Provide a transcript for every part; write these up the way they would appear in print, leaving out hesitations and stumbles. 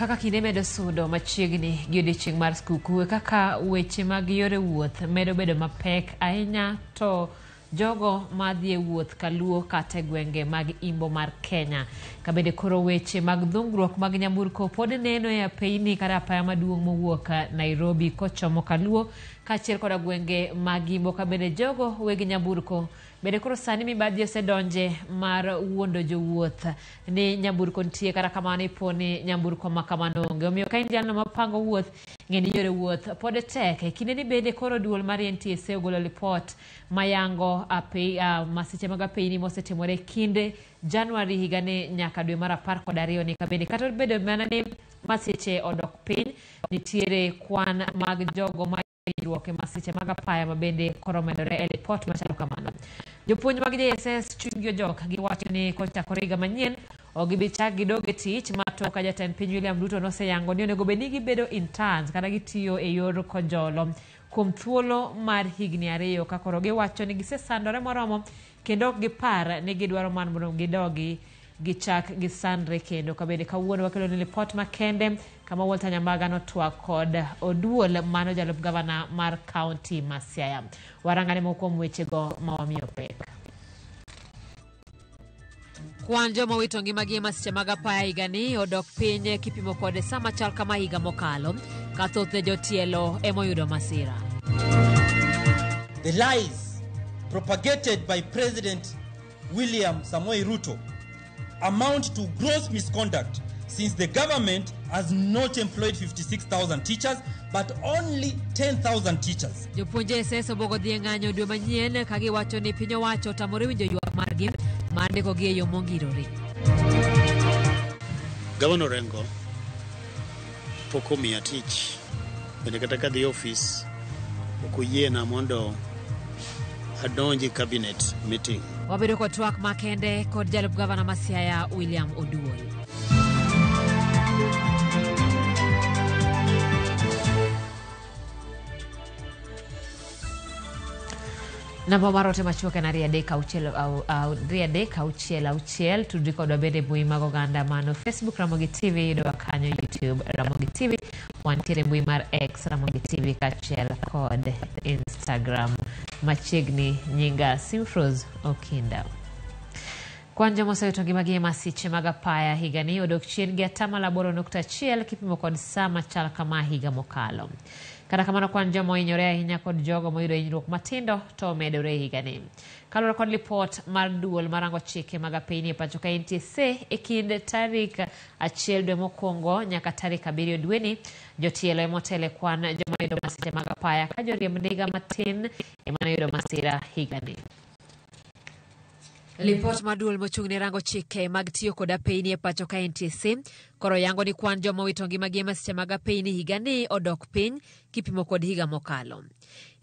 Kaka kinde medo sudo machiegni gi odiechieng' mar skuku e kaka weche mag yore wuoth medo bedo mapek ahinya to jogo madhi e wuoth kaluo kata e gwenge mag imbo mar Kenya. Kabende koro weche mag dhungruok mag nyamburko pod neno e apeyni kata apaya maduong' mowuok Nairobi kochomo kaluo kaachiel koda gwenge mag imbo kabende jogo weg nyamburko bende koro sani mibadhi osedonje mar wuondo jowuoth ni nyamburko nitie kata kamano ipo ni nyamburko ma kamano onge. Omiyo ka in jalno mapango wuoth, ng'e ni yore wuoth pod tek. E kindeni bende koro duol mar NTSA ogolo lipot mayango masiche mag apeyni mosetimore kind Januari higani nyaka dwe mar 12 ni kabende kata obedo mana ni masiche odok piny, nitiere kwan mag jogo ma hinyruok e masiche mag apaya ma bende koro omedore e lipot machalo kamano. Jopuonj mag JSS chunygi ojok giwacho ni kochakore higa manyien ok gibi chak gidog e tich ma to ka jatend piny William Ruto noseyango ni onego bed ni gibedo interns kata gitiyo e yor konjolo kuom thuolo mar higni 2 ka koro giwacho ni gisesandore moromo kendo ok gipar ni gidwaro mana mondo gidogi gichak gisandre kendo. Kabende kawuono wakelo ni lipot makende kama Walter Nyambaga notwak kod Oduol mano jalup gavana mar kaunti ma Siaya. Warangane moko kuom wechego ma wamiyo pek. Kwan joma owito ngimagi e masiche mag apaya higani odok piny kipimo kod sama chal kama higa mokalo ka thothne jotielo emoyudo masira. The lies propagated by President William Samoei Ruto amount to gross misconduct since the government has not employed 56,000 teachers but only 10,000 teachers. Jopuonj JSS obuogo dhi e ng'anyo dwe manyien ka giwacho ni piny owacho otamore winjo ywak margi mar ndikogi e yo mongirore. Gavana Orengo pok omiya tich, bende kata kadhi e ofis ok oyiena mondo adonji cabinet meeting. Wabedo kod twak makende kod jalup gavana ma Siaya William Oduol. Namba mar ote machuok en 2 3 6 2 3 6 6. Tudri kodwa bende e mbui mag oganda mano Facebook Ramogi TV, yudowa kanyo YouTube Ramogi TV, wantiere mbui mar X Ramogi TV kaachiel kod Instagram. Machiegni nyinga Simfros Okinda. Kwan joma osewito ngimagi e masiche mag apaya higani odok chien gi 8.1% kipimo kod sa machal kama higa mokalo. Kata kamano kwan joma ohinyore ahinya kod jogo moyudo hinyruok matindo to omedore higani. Kaluwore kod lipot mar duol marango chike mag apeyni e pacho ka NTSA e kind tarik 1 dwe mokwongo nyaka tarik 7 dweni, jotielo emotelo e kwan joma oyudo masiche mag apaya ka joriemb ndiga matin ema noyudo masira higani. Lipot mar duol mochung' ne rango chike mag tiyo kod apeyni e pacho ka NTSA koro yango ni kwan joma owito ngimagi e masiche mag apeyni higani odok piny kipimo kod higa mokalo.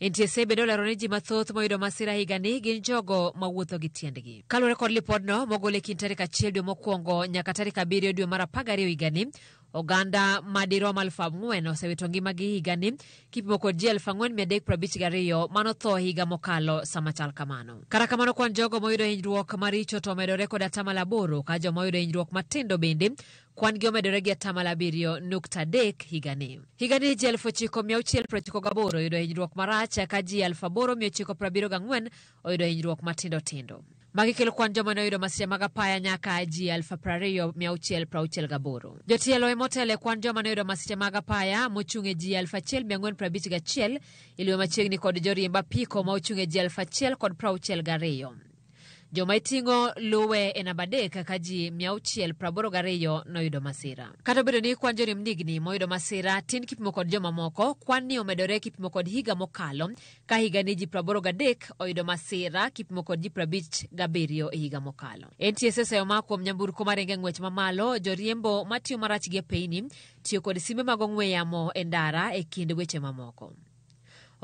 NTSA bende olero ni ji mathoth moyudo masira higani gin jogo mawuotho gi tiendgi. Kaluwore kod lipodno mogol e kind tarik 1 dwe mokwongo nyaka tarik 7 dwe mar 12 higani, oganda madirom 4,000 osewito ngimagi higani kipimo kod ji 4,352 manotho higa mokalo sama chal kamano. Kata kamano kwan jogo moyudo hinyruok maricho to omedore kod 8% ka joma oyudo hinyruok matindo bende kwan gi omedore gi 7.3% higani. Higani ji 9,698 oyudo hinyruok marach ka ji 8,974 oyudo hinyruok matindo tindo. Magi kelo kwan joma ne oyudo masiche mag apaya nyaka ji 20,668. Jotielo emotelo e kwan joma ne oyudo masiche mag apaya mochung' e ji 1,451 iluwe machiegni kod joriemb apiko ma ochung' e ji 1,062. Joma iting'o luwe e namba 3 ka ji 682 noyudo masira. Kata obedo ni kwan joriemb ndigni moyudo masira tin kipimo kod jomamoko, kwan ni omedore kipimo kod higa mokalo ka higani ji 83 oyudo masira kipimo kod ji 57 e higa mokalo. NTSA oseyo ma kuom nyamburko maringo e ng'wech mamalo, joriembo matiyo marach gi apeyni, tiyo kod simbe mag ong'we yamo e ndara e kind weche mamoko.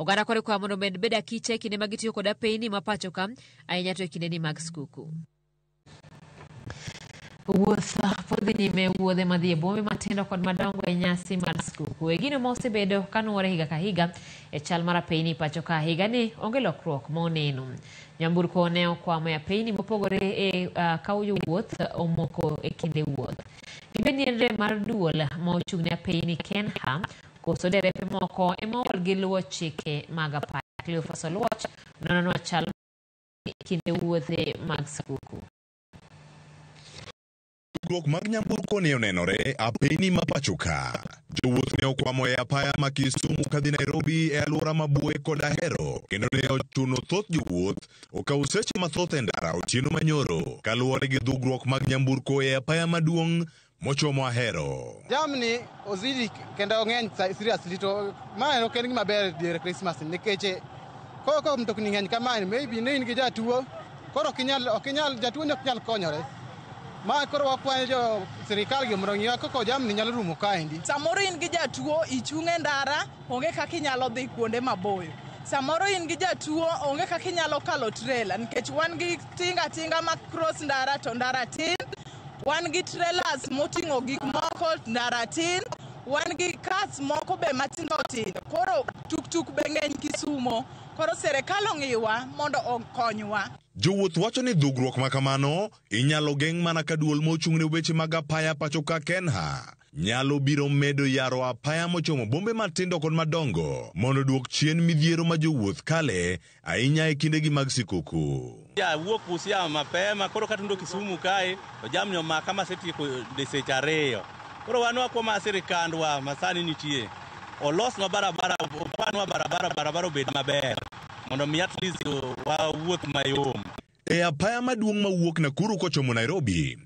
Oganda koro ikwayo mondo omed bedo akicha e kinde ma gitiyo kod apeyni ma pacho ka, ahinya to e kindeni mag skuku. Wuoth pod dhi nyime wuodhe madhi e bombe matindo kod madongo e nyasi mar skuku. E gino ma osebedo kanuore higa ka higa e chal mar apeyni pacho ka higani onge lokruok ma oneno. Nyamburko ne okwamo e apeyni mopogore e ka jowuoth omoko e kinde wuoth. Dibed ni en rem mar duol ma ochung' ne apeyni KENHA koso derepe moko ema ool gi luwo chike mag apaya. Cleophas Oluoch nononwa chal kinde wuothe mag skuku. Dugruok mag nyamburko ne onenore apeyni ma pacho ka. Jowuoth ne okwamo e apaya ma Kisumu kadhi Nairobi e alwora ma Bue kod Ahero, kendo ne ochuno thoth jowuoth okaw seche mathoth e ndara otieno manyoro kaluwore gi dhugruok mag nyamburko e apaya maduong' mochomo Ahero. Jamni ozidi kendo ng'eny seriously, to mae ok en gima ber diere Christmas nikech koko mtokni ng'eny kamae, maybe ne in gi jatuo, koro ok inyal jatuo ni ok nyal konyore. Ma koro wakwayo jo sirikal gi mondo ong'iwa koko jamni nyalo rumo kaendi. Samoro in gi jatuo, ichung' e ndara, onge kaka inyalo dhi kuonde maboyo. Samoro in gi jatuo, onge kaka inyalo kalo trailer nikech wan gi tinga tinga ma cross ndara to ndara tin. Wan gi trailers moting'o gik moko, ndara tin. Wan gi cars moko be matindo tindo. Koro tuktuk be ng'eny Kisumo. Koro sirikal ong'iwa mondo okonywa. Jowuoth wacho ni dhugruok ma kamano inyalo geng' mana ka duol mochung' ne weche mag apaya pacho ka KENHA nyalo biro medo yaro apaya mochomo bombe matindo kod madongo mondo duok chien midhiero ma jowuoth kale ahinya e kindegi mag sikuku. Awuok Busia mapema, koro katundo Kisumu kae to jamni omaka masetieko seche 2. Koro wan wakwa ma sirikandwa masani nitie olosnwa barabara, opanwa barabara, barabara obed maber mondo mi at least wawuoth mayom. E apaya maduong' mawuok Nakuru kochomo Nairobi,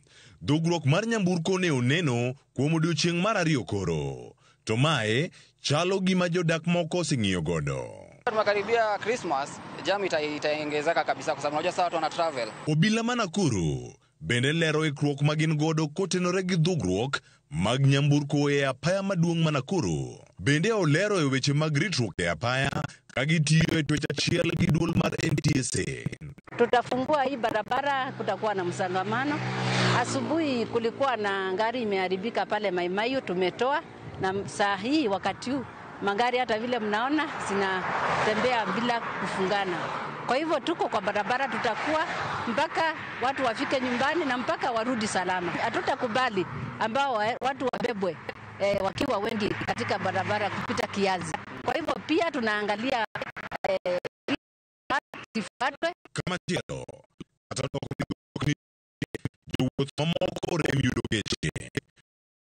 dhugruok mar nyamburko ne oneno kuom odiochieng' mar 2 koro. To mae chalo gima jodak moko oseng'iyo godo. Tumekaribia Christmas, jam itaongezeka kabisa kwa sababu unajua sasa watu wana travel. Obila ma Nakuru bende lero ikruok ma gin godo kotenore gi dhugruok mag nyamburko e apaya maduong' ma Nakuru. Bende olero e weche mag ritruok e apaya ka gitiyo e twech achiel gi duol mar NTSA. Tutafungua hii barabara, kutakuwa na msongamano. Asubuhi kulikuwa na gari imeharibika pale Maimayu, tumetoa, na saa hii wakati huu magari hata vile mnaona zinatembea bila kufungana. Kwa hivyo tuko kwa barabara, tutakuwa mpaka watu wafike nyumbani na mpaka warudi salama. Hatutakubali ambao watu wabebwe wakiwa wengi katika barabara kupita kiasi. Kwa hivyo pia tunaangalia Kama chielo kata jowuoth mamoko rem yudo geche.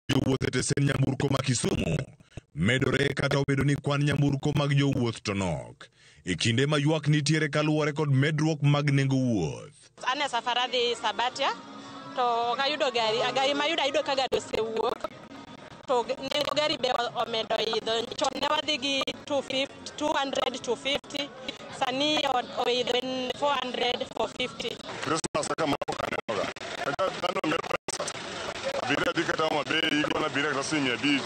Jowuoth e tesen nyamburko ma Kisumu medore kata obedo ni kwan nyamburko mag jowuoth to nok. E kinde ma ywak nitiere kaluwore kod medruok mag nengo wuoth. An e safar adhi Sabatia to ok ayudo gari, gari mayudo ayudo ka gari osewuok. To nengo gari be omedo idho. Chon ne wadhi gi 250, 200, 250, sani oidho en 400, 450. Christmas kaka moko kanenoga. Kaka dhano onge pesa. Abiria dhi kata Homa Bay, igolo abiria kata siling 500.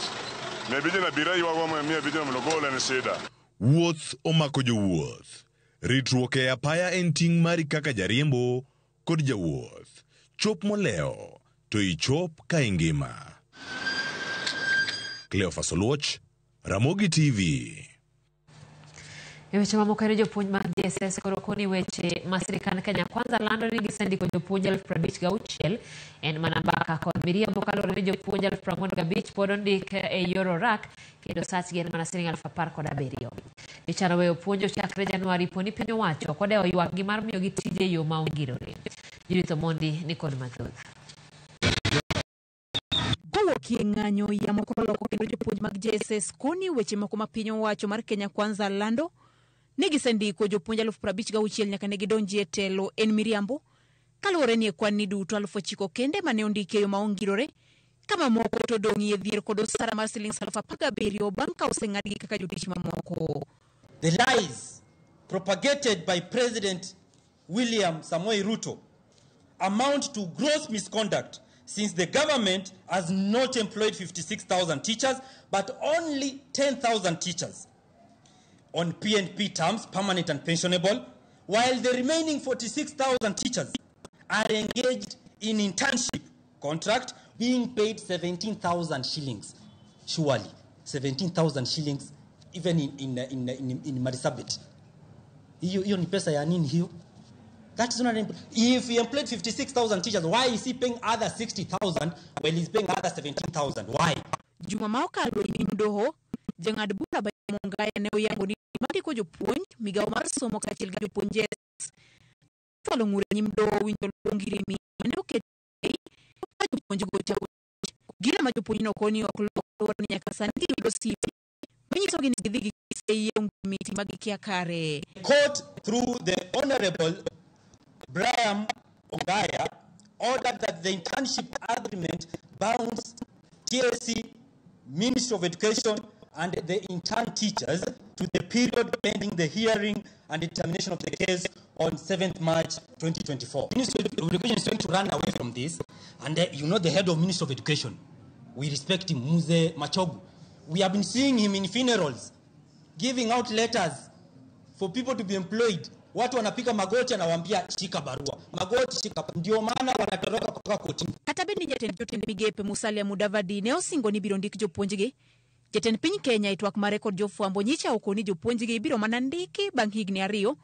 500 na abiria ywago 500 mondo ogol en shida. Wuoth omako jowuoth. Ritruok e apaya en ting' mari kaka jariembo kod jawuoth. Chop molewo to ichop ka ingima. Cleophas Oluoch, Ramogi TV. E weche mamoko en jopuonj mag JSS koro koni weche ma sirikand Kenya Kwanza lando ni gisendiko jopuonj 56,000 en mana mbaka kod miriambo kaluwore ni jopuonj 45,000 pod ondik e yor orak kendo sachgi en mana siling 17,000. Gichano weyo puonjo chakre Januari poni piny owacho kodewo ywakgi mar miyogi tije e yo ma ongirore. Judith Omondi ni kod mathoth. Kowuok e ng'anyo yamo koro loko kendo jopuonj mag JSS koni weche moko ma piny owacho mar Kenya Kwanza lando ni gisendiko jopuonj 56,000 nyaka ne gidonji e telo en miriambo kaluwore ni e kwan ni duto 9,000 kende mane ondiki e yo ma ongirore kama moko to dong'ie dhier kod osara mar siling 17,000 bang' ka oseng'adgi kaka jotich mamoko. The lies propagated by President William Samoei Ruto amount to gross misconduct since the government has not employed 56,000 teachers but only 10,000 teachers on PNP terms, permanent and pensionable, while the remaining 46,000 teachers are engaged in internship contract being paid 17,000 shillings. Surely, 17,000 shillings even in Marisabit. Hiyo ni pesa ya nini hiyo? That is not an If he employed 56,000 teachers, why is he paying other 60,000 while he's paying other 17,000? Why? Juma ma okalo e nyim doho, jang'ad bura Bryam Ongaya ne oyango ni mandiko jopuonj, migawo mar somo kaachiel gi jopuonj JSS chwalo ng'ur e nyim doho winjo luwo ngirimi mane oket ka jopuonjgo ochako tich. Gino ma jopuonjno koni ok luwore ni nyaka sani giyudo sime manyisogi ni gidhi giseyi e ongirmiti ma gikia kare. Court through the Honorable Bryam Ongaya ordered that the internship agreement bounds TSC, Ministry of Education, and the intern teachers to the period pending the hearing and determination of the case on 7th March 2024. Ministry of Education is trying to run away from this, and you know the head of Ministry of Education, we respect him, Muze Machogu. We have been seeing him in funerals, giving out letters for people to be employed. Watu wanapiga magoti, anawaambia shika barua, magoti shika. Ndio maana wanatoroka kutoka kotini. Kata bed ni jatend jotend migepe Musalia Mudavadi ne osingo ni biro ndik jopuonjgi, jatend piny Kenya e twak mare kod jofwambo nyicha okoni jopuonjgi ibiro mana ndiki bang' higni 2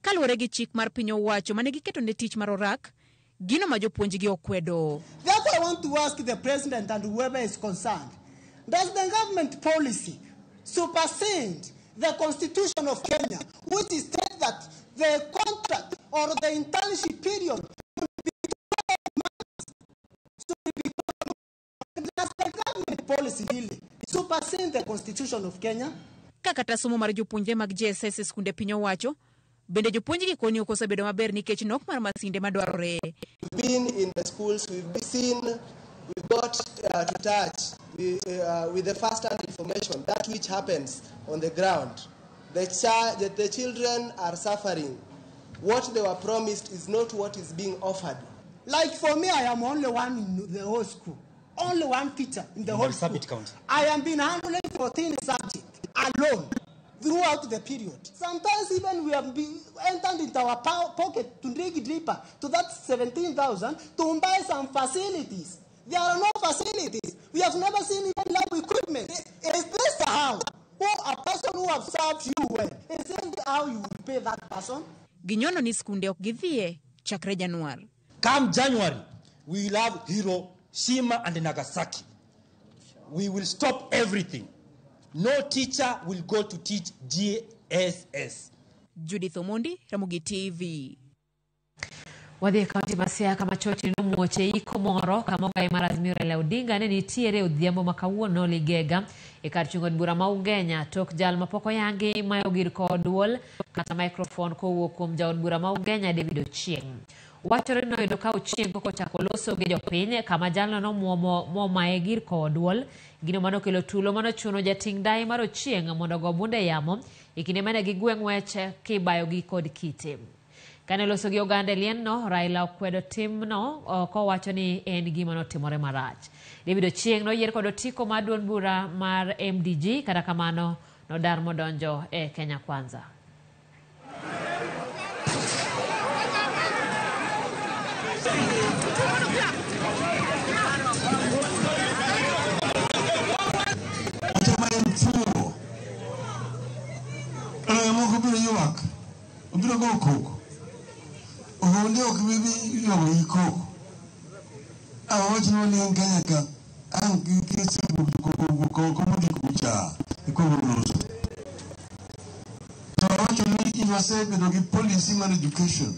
kaluwore gi chik mar piny owacho mane giketo ne tich mar orak, gino ma jopuonjgi okwedo. Therefore, I want to ask the president and whoever is concerned, does the government policy supersede the Constitution of Kenya, which states that the contract or the internship period should be 12 months? Does the government policy really supersede the Constitution of Kenya? Kaka somo mar jopuonjre mag JSS e skunde piny owacho, bende jopuonjgi koni ok osebedo maber nikech nok mar masinde madwarore. We've been in the schools, we've seen, we've got to touch with the first-hand information, that which happens on the ground. The children are suffering. What they were promised is not what is being offered. Like for me, I am only one in the whole school. Only one teacher in the whole school. I am been handling 14 subjects alone throughout the period. Sometimes even we have been entered into our pocket to dig deeper to that 17,000 to buy some facilities. There are no facilities. We have never seen even lab equipment. Is this how a person who has served you well, is this how you will pay that person? Ginyono ni skunde ok gidhie chakre Januar. Come January, we will have Hiroshima and Nagasaki. We will stop everything. No teacher will go to teach GSS. Judith Omondi, Ramogi TV. Wadhi e kaunti ma Siaya kama chochni nomuoch e iko moro kama ogai mar Azimio Raila Odinga ne nitiere odhiambo ma kawuono Ligega e kar chung' od bura ma Ugenya tok jal mapok oyangi mayo gir kowo duol kata microphone kowuok kuom jaod bura ma Ugenya David Ochieng'. Wachore ni noyudo ka Ochieng' kok ochako loso gi jopiny kama jalno nomuomo momaye gir kowo duol, gino manokelo tulo manochuno jating' dai mar Ochieng' mondo ogo bunde yamo e kinde mane gigwe ng'wech kibayogi kod kite. Kane loso gi oganda e lienno, Raila okwedo timno kowacho ni en gima notimore marach. David Ochieng' noyier kod otiko mar duond bura mar MDG, kata kamano nodar modonjo e Kenya Kwanza. Ohonde ok bibi ywago gi koko. Awach ni wan Kenya ka ang' koko modhi kucha e kogo loso. To awacho ni in wasebedo gi policy mar education.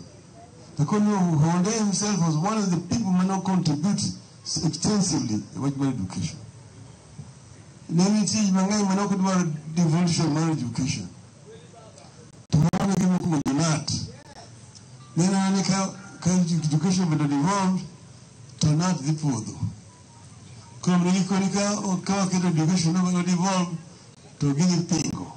To kono Honde himself was one of the people mane contribute extensively e wach mar education. Ne nitie ji mang'eny mane ok dwar devolution mar education. To mano e gima okwongo jonat. Neno ni ka education obedo devolved to nat dhi podho. Koro ne gikoni ka waketo education obedo devolved to gidhi pingo.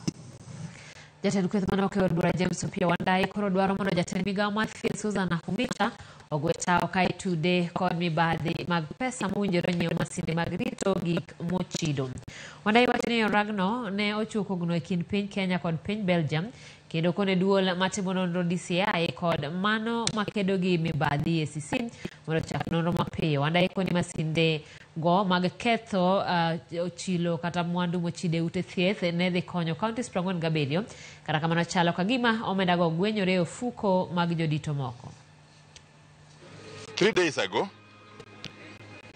Jatend kweth mane okeyo od bura James Opiyo Wandayi koro dwaro mondo jatend migawo mar thieth Susan Nakhumicha ogwe tao ka itude kod mibadhi mag pesa mowinjore nyiewo masinde mag rito gik mochido. Wandayi wacho ni oragno ne ochiwo kogno e kind piny Kenya kod piny Belgium kendo kone duol matimo nonro DCI kod mano makedo gi mibadhi EACC mondo ochak nonro mapiyo. Wandayi koni masinde go mag ketho chilo kata mwandu mochido e ute thieth ne dhi konyo counties 47, kata kamano chalo ka gima omenda go gwenyore e ofuko mag jodito moko. 3 days ago,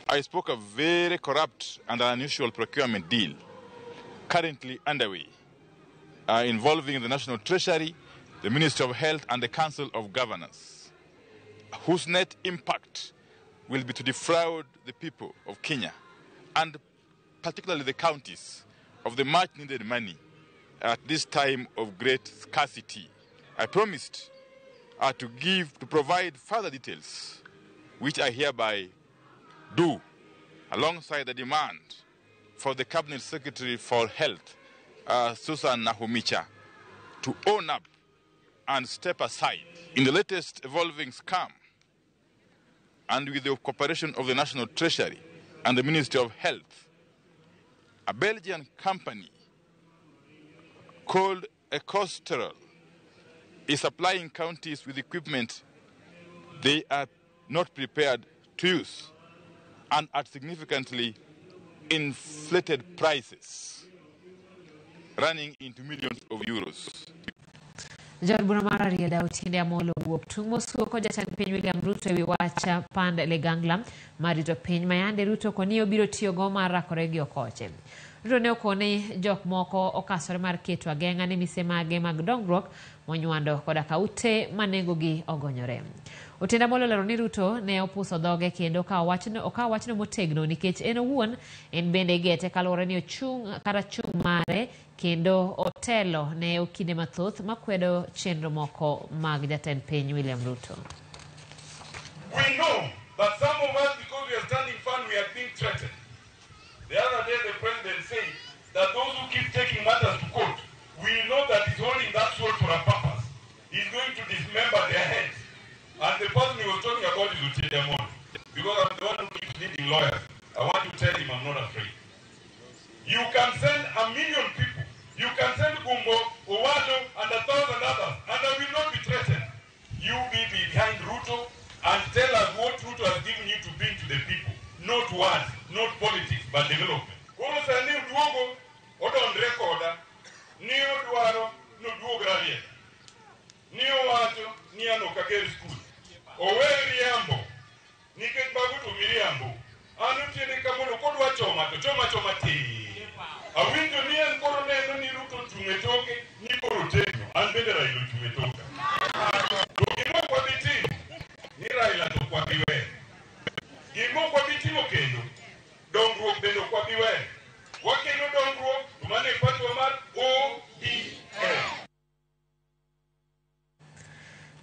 I spoke of very corrupt and unusual procurement deal currently underway involving the National Treasury, the Ministry of Health, and the Council of Governors, whose net impact will be to defraud the people of Kenya and particularly the counties of the much needed money at this time of great scarcity. I promised to provide further details, which I hereby do, alongside the demand for the Cabinet Secretary for Health, Susan Nakhumicha, to own up and step aside. In the latest evolving scam, and with the cooperation of the National Treasury and the Ministry of Health, a Belgian company called Ecosteryl is supplying counties with equipment they are not prepared to use and at significantly inflated prices, running into millions of euros. Jaod bura mar Rarieda Otiende Amolo owuok tung' mosuo kod jatend piny William Ruto ewi wach pand ligangla mar rito piny ma yande Ruto okoni obiro tiyogo mar rakore gi okoche. Ruto ne okoni jok moko okasore mar keto ageng'a ne mise mage mag dongruok monywando koda ka ute ma nengogi ogonyore. Otiende Amolo olero ni Ruto ne opuso dhoge kendo okawo wachno motegno nikech en owuon en bende igete kaluwore ni ochung' kata chung' mare kendo otelo ne okinde mathoth makwedo chenro moko mag jatend piny William Ruto. We know that some of us, because we are standing firm, we are being threatened. The other day, the president said that those who keep taking matters to court, we know that he's holding that sword for a purpose. He's going to dismember their heads. And the person he was talking about is Otiende Amolo. Because I'm the one who keeps leading lawyers. I want to tell him I'm not afraid. You can send 1 million people. You can send Gumbo, Owalo, and 1,000 others, and I will not be threatened. You be behind Ruto and tell us what Ruto has given you to bring to the people. Not words, not politics, but development. Koro sani oduogo, odondre koda, ni odwaro noduog Rarieda. Ni owacho ni an ok ager skul. Owe riambo, nikech mago to miriambo. An Otiende Amolo kodwa choma to choma choma tir. Awinjo ni en koro neno ni Ruto ochung' e toke, ni koro otegno. An bende Raila ochung' e toka. To gima ok wabi timo, ni Raila to ok wabi weyo. Gima ok wabi timo kendo, dongruok bende ok wabi weyo. Wakelo dongruok, to mano e party wa mar ODM.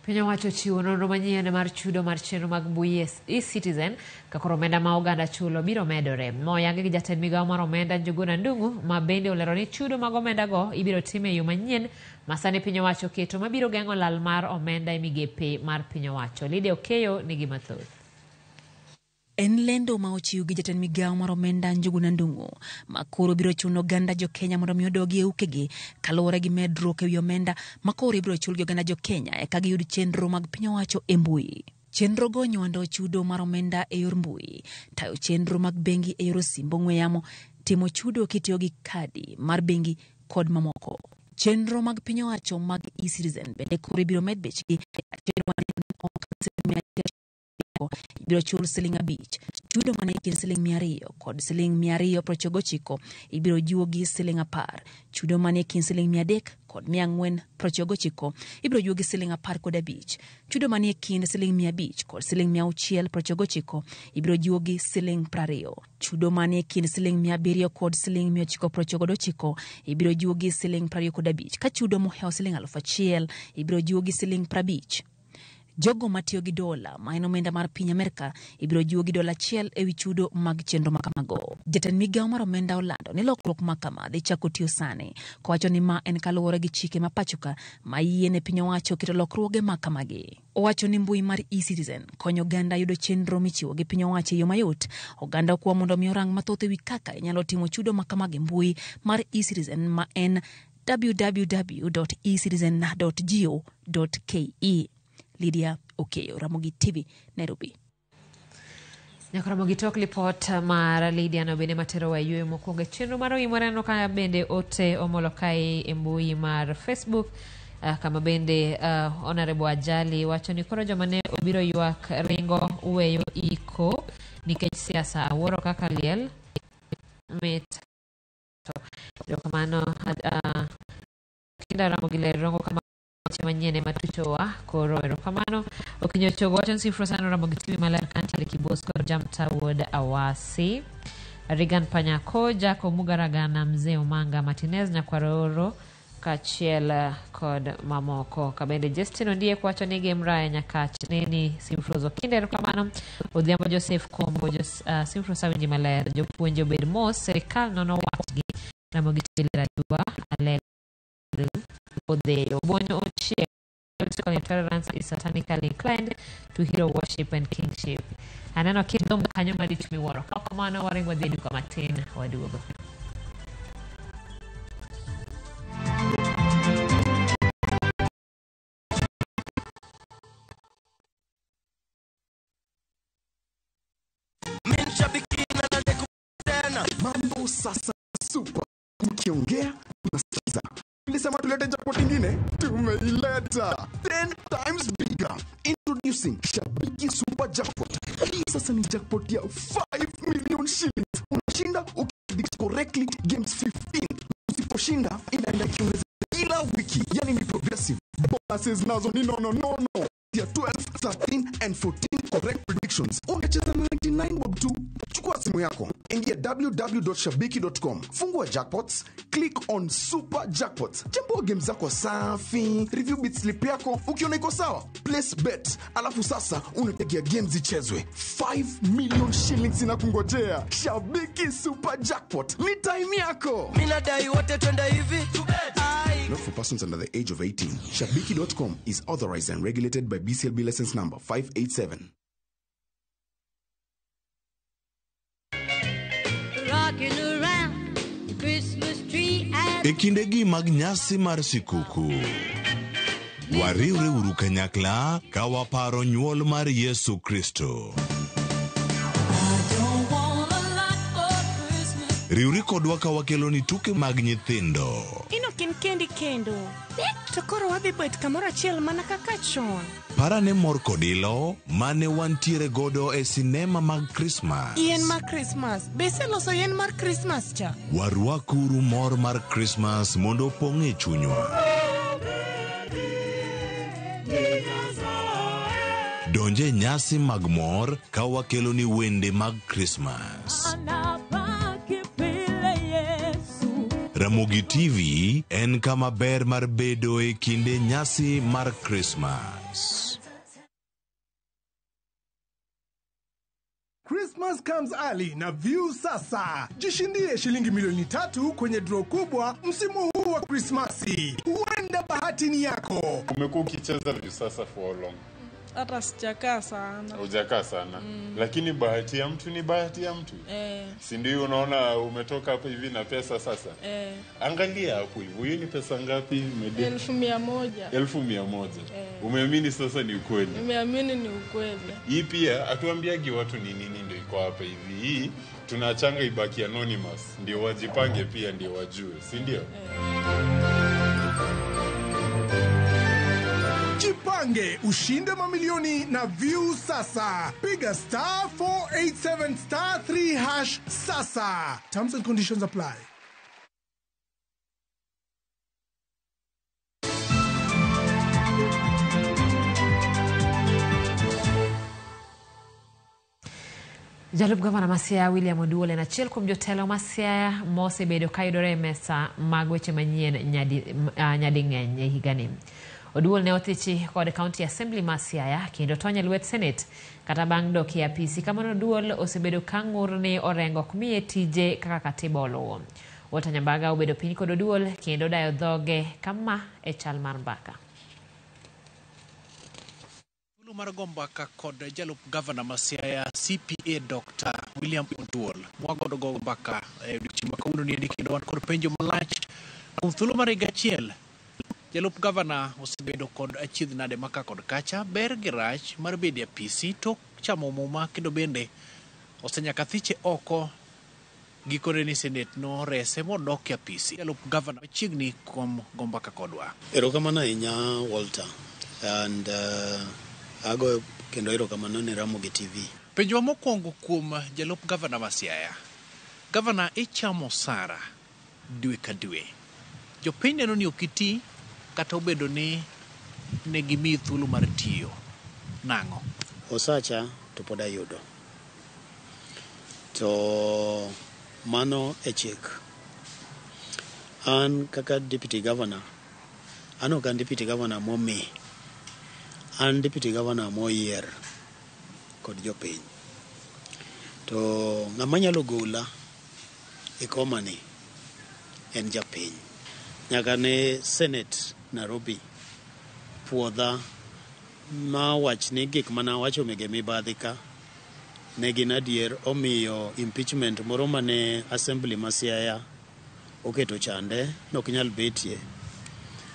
Piny owacho ochiwo nonro manyien mar chudo mar chenro mag mbui e-Citizen ka koro omenda ma oganda chulo biro medore. Moyangi gi jatend migawo mar omenda Njuguna Ndung'u ma bende olero ni chudo mag omenda go ibiro tim e yo manyien ma sani piny owacho oketo mabiro geng'o lal mar omenda e migepe mar piny owacho. Lydia Okeyo nigi mathoth. En lendo ma ochiw gi jatend migawo mar omenda Njuguna Ndung'u ma koro biro chuno oganda jokenya mondo mi odogi e ukegi kaluwore gi medruok ewi omenda ma koro ibiro chul gi oganda jokenya eka giyud chenro mag piny owacho e mbui. Chenro go nywando chudo mar omenda e yor mbui, tayo chenro mag bengi e yor simb ong'we yamo, timo chudo kitiyo gi kadi mar bengi kod mamoko. Chenro mag piny owacho mag e-Citizen bende koro ibiro med bechgi. Chenro ibiro chul siling 5, chudo mane kind siling 200 kod siling 299 ibiro juogi siling 10, chudo mane kind siling 300 kod 499 ibiro juogi siling 15, chudo manie kind siling 500 kod siling 699 ibiro juogi siling 20, chudo manie kind siling 700 kod siling 999 ibiro juogi siling 25, ka chudo mohewo siling 1000 ibiro juogi siling 50. Jogo matiyo gi dola ma en omenda mar piny Amerka ibiro jiwo gi dola 1 ewi chudo mag chenro makamago. Jatend migawo mar omenda olando ni lokruok ma kama dhi chako tiyo sani, kowacho ni ma en kaluwore gi chike ma pachoka ma yiene piny owacho keto lokruoge ma kamagi. Owacho ni mbui mar e-Citizen konyo oganda yudo chenro michiwo gi piny owacho e yo mayot. Oganda okwa mondo mi orang mathoth ewi kaka inyalo timo chudo ma kamagi e mbui mar e-Citizen ma en www.ecitizen.go.ke. Lydia Okeyo, Ramogi TV, Nairobi. Nyaka Ramogi tok lipot mar Lydia no bende materowa e yueyo mokwongo e chenro mar Oimore. Aneno ka bende ote omolo kae e mbui mar Facebook. Kama bende Honorable Ajali wacho ni koro joma ne obiro ywak ringo weyo iko nikech siasa. Awuoro kaka liel mit. Erokamano kinda Ramogi ler rongo kama weche manyien ema tuchowa koro erokamano. Okinyo Chogo wacho ni Sifro Ramogi TV maler kantiere Kibos kod Jamta Wuod Awasi. Regan Panyako, Jaco Mugaragana, Mzee Omanga, Martinez Nyakwaroro kaachiel kod mamoko. Kabende Justin Ondiek wacho ni Gem Raya Nyakach neni Simfrozo Kinde erokamano. Odhiambo Joseph Kombo Simfrozo awinji maler. Jopuonj obed mos, sirikal nono wachgi. Ramogi TV ler aduwa, Alel Odheyo. Bonyo Ochieng political intolerance is satanically inclined to hero worship and kingship. Aneno kidom kanyo malich miwuoro. Kaok kamano waringo wadhi e duka matin waduogo. Mambo sasa super. Ukiongea unasikiza. Tulisema tulete jackpot ingine, tumeileta 10 times bigger. Introducing Shabiki Super Jackpot. Hii sasa ni jackpot ya 5 million shillings. Unashinda ukipredict correctly games 15. Usiposhinda inaenda ikiongezeka kila wiki. Yani ni progressive. Bonuses nazo ni no no no no. Ya 12, 13 and 14 correct predictions. Unacheza na 99 bob tu. Chukua simu yako, ingia www.shabiki.com, fungua jackpots, click on super jackpots, chambua game zako safi, review bet slip yako, ukiona iko sawa, place bet. Alafu sasa unategea games zichezwe. 5 million shillings inakungojea. Shabiki Super Jackpot ni time yako. Mimi nadai wote twende hivi. Not for persons under the age of 18. Shabiki.com is authorized and regulated by BCLB license number 587. Rocking around the Christmas tree at E kindegi mag nyasi mar sikuku, wariwre uru kanyakla ka waparo nyuol mar Yesu Kristo. Riwri kodwa ka wakeloni tuke mag nyithindo, Ino ok in kendi kendo. To koro wadhi bet kamoro achiel mana kaka chon. Parane mor kod ilo mane wantiere godo e sinema mag Krismas. Yien mar Krismas. Be iseloso yien mar Krismas cha? Warwakuru mor mar Krismas mondo opong' e chunywa. Donje nyasi mag mor ka wakeloni wende mag Krismas. Ramogi TV en kama ber mar bedo e kinde nyasi mar Krismas. Christmas comes early na View sasa. Jishindie shilingi milioni 3 kwenye draw kubwa msimu huu wa Krismasi. Huenda bahati ni yako. Umekuwa ukicheza View sasa for how long? Hata sijakaa sana. Hujakaa sana. Lakini bahati ya mtu ni bahati ya mtu. Si ndio unaona umetoka hapa hivi na pesa sasa? Angalia hapo hivi. Hiyo ni pesa ngapi? 100,000. 1,100. Umeamini sasa ni ukweli? Nimeamini ni ukweli. Hii pia hatuambiagi watu ni nini ndio iko hapa hivi. Hii tunachanga ibaki anonymous ndio wajipange pia ndio wajue, si ndio? Jipange ushinde mamilioni na View sasa. Piga star 487 star 3 hash sasa. Terms and conditions apply. Jalup gavana ma Siaya William Oduol en achiel kuom jotelo ma Siaya mosebedo kayudore e mesa mag weche manyien nyading'eny e higani. Oduol ne othichi kod County Assembly ma Siaya kendo tony e lwet Senate kata bang' dok e apisi. Kamano Oduol osebedo ka ng'ur ni Orengo ok miye tije kaka katiba oluwo. Walter Nyambaga obedo piny kod Oduol kendo dayo dhoge kama e chal mar mbaka. Mar go mbaka kod jalup gavana ma Siaya CPA Dr. William Oduol. Wagodo go mbaka e odiochieng' ma kawuono niendi kendo wan kod penjo malach kuom thuolo mar higa achiel. Jalup gavana osebedo kod achiedh nade maka kod kacha, ber gi rach mar bedo e apisi tok chamo muma kendo bende osenyaka thiche oko Gikone ni Senate norese modok e apisi. Jalup gavana machiegni kuom go mbaka kodwa. Erokamano ahinya Walter and agoyo kendo erokamano ne Ramogi TV. Penjowa mokwongo kuom jalup gavana ma Siaya. Gavana ichamo osara dwe ka dwe. Jopiny neno ni ok iti kata obedo ni ne gimiyi thuolo mar tiyo. Nang'o? Osacha to pod ayudo. To mano e chik. An kaka deputy governor, an ok an deputy governor momi. An deputy governor moyier kod jopiny. To ng'ama nyalo gola e komani en japiny. Nyaka ne Senate Nairobi puodha ma wach ni gik mana wacho mege mibadhi ka ne gin adier omiyo impeachment moro mane assembly ma Siaya oketo chande nok nyal betie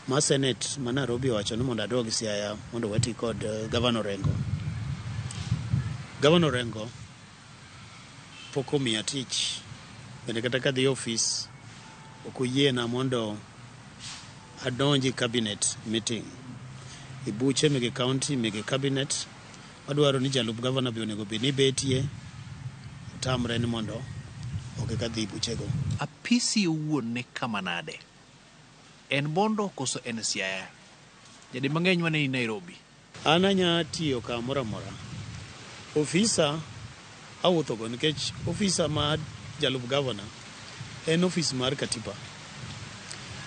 ma Senate ma Nairobi owacho ni mondo adog Siaya mondo wati kod Governor Orengo. Governor Orengo pok omiya tich bende kata kadhi e ofis ok oyiena mondo adonji cabinet meeting e buche mege county mege cabinet madwaro ni jalup gavana be onego bed ni betie otamre ni mondo ok eka dhi buchego. Apisi owuon ni kama nade? En Bondo koso en Siaya? Jadi mang'eny waneni Nairobi. An anya tiyo kamoro amora. Ofisa awuothogo nikech ofisa mar jalup gavana en ofis mar katiba.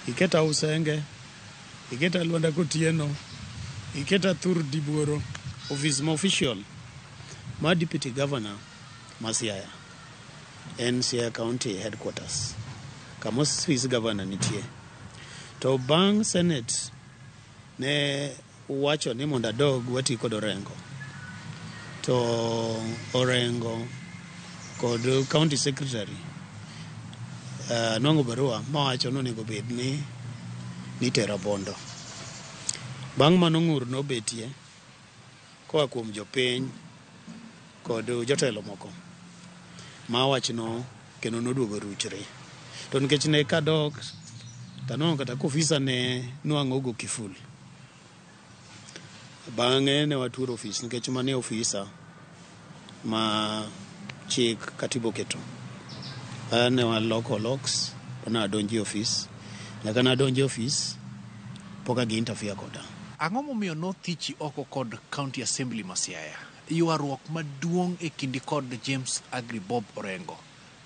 Iketa Usenge, iketa Lwanda Kotieno, iketa Thur Dibuoro, ofis ma official mar deputy governor ma Siaya en Siaya County headquarters kama ofis governor nitie. To bang' Senate ne wacho ni mondo adog wati kod Orengo. To Orengo kod county secretary nwang'o barua mawacho ni onego bed ni nitera Bondo. Bang' mano ng'ur nobetie koa kuom jopiny kod jotelo moko ma wachno kendo noduogo ruchre. To nikech ne kadok tanwang'o kata kofisa ne nwang'o go kiful. Bang'e ne waturo ofis nikech mane ofisa ma chik katiba oketo. Ne waloko locks to nadonjo e ofis. Nyaka nadonjo e ofis pok agi interfere koda. Ang'o momiyo nothichi oko kod County Assembly ma Siaya? Ywaruok maduong' e kindi kod James Agri Bob Orengo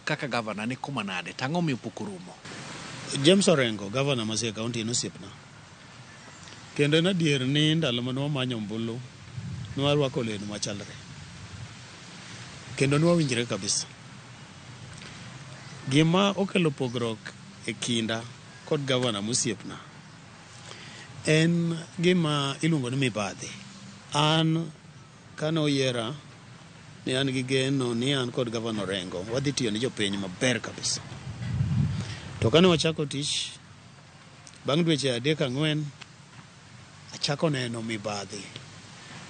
kaka gavana ni kuma nade? To ang'o momiyo pok orumo? James Orengo, gavana ma Siaya County en osiepna. Kendo en adier ni ndalo mane wamanyo ombulu ne warwako lewni machalre. Kendo ne wawinjre kabisa. Gima okelo pogruok e kinda kod gavana mosiepna en gima iluongo ni mibadhi. An kane oyiera ne an gi geno ni an kod gavana Orengo wadhi tiyo ne jopiny maber kabisa. To kane wachako tich bang' dweche 3 4 achako neno mibadhi